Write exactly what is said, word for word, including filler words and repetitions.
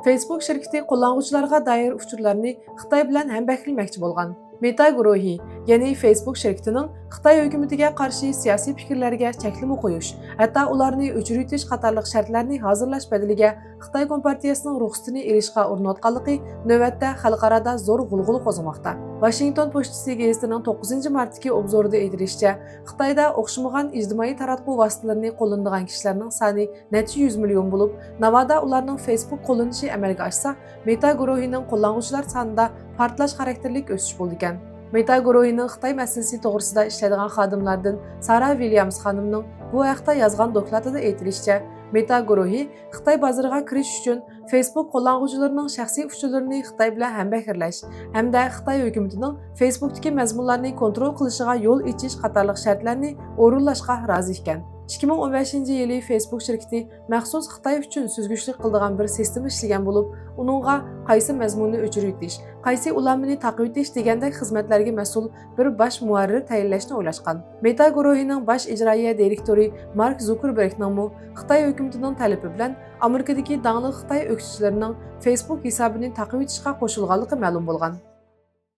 فېيسبۇك شىركىتى قوللانغۇچىلارغا دائىر ئۇچۇرلارنى خىتاي بىلەن ھەمبەھىرلىمەكچى بولغان. مېتا گۇرۇھى، يەنى فېيسبۇك شىركىتىنىڭ خىتاي ھۆكۈمىتىگە قارشى سىياسىي پىكىرلەرگە چەكلىمە قويۇش، ھەتتا ئۇلارنى ئۆچۈرۈۋېتىش قاتارلىق شەرتلەرنى ھازىرلاش بەدىلىگە خىتاي كومپارتىيەسىنىڭ رۇخسىتىنى ئېلىشقا ئۇرۇنۇۋاتقانلىقى نۆۋەتتە خەلقئارادا زور غۇلغۇلا قوزغىماقتا. ۋاشىنگتون پوچتىسى گېزىتىنىڭ توققۇزىنچى مارتتىكى ئوبزورىدا ئېيتىلىشىچە، خىتايدا ئوخشىمىغان ئىجتىمائىي تاراتقۇ ۋاسىتىلىرىنى قوللىنىدىغان كىشىلەرنىڭ سانى نەچچە يۈز مىليون بولۇپ، ناۋادا ئۇلارنىڭ فېيسبۇك قوللىنىشى ئەمەلگە ئاشسا، مېتا گۇرۇھىنىڭ قوللانغۇچىلار سانىدا پارتلاش خاراكتېرلىك ئۆسۈش بولىدىكەن. مېتا گۇرۇھىنىڭ خىتاي مەسىلىسى توغرىسىدا ئىشلەيدىغان خادىملاردىن سارا ۋىليامس خانىمنىڭ بۇ ھەقتە يازغان دوكلاتىدا ئېيتىلىشىچە، مېتا گۇرۇھى خىتاي بازىرىغا كىرىش ئۈچۈن فېيسبۇك قوللانغۇچىلىرىنىڭ شەخسىي ئۇچۇرلىرىنى خىتاي بىلەن ھەمبەھىرلەش ھەمدە خىتاي ھۆكۈمىتىنىڭ فېيسبۇكتىكى مەزمۇنلارنى كونترول قىلىشىغا يول ئېچىش قاتارلىق شەرتلەرنى ئورۇنلاشقا رازى ئىكەن. ئىككى مىڭ ئون بەشىنچى يىلى فېيسبۇك شىركىتى مەخسۇس خىتاي ئۈچۈن سۈزگۈچلۈك قىلىدىغان بىر سىستېما ئىشلىگەن بولۇپ، ئۇنىڭغا قايسى مەزمۇننى ئۆچۈرۈۋېتىش، قايسى ئۇلانمىنى تاقىۋېتىش دېگەندەك خىزمەتلەرگە مەسئۇل بىر باش مۇھەررىر تەيىنلەشنى ئويلاشقان. مېتا گۇرۇھىنىڭ باش ئىجرائىيە دىرېكتورى مارك زۇكېربېرگنىڭمۇ خىتاي ھۆكۈمىتىنىڭ تەلىپى بىلەن ئامېرىكىدىكى داڭلىق خىتاي ئۆكتىچىلىرىنىڭ فېيسبۇك ھېسابىنى تاقىۋېتىشقا قوشۇلغانلىقى مەلۇم بولغان.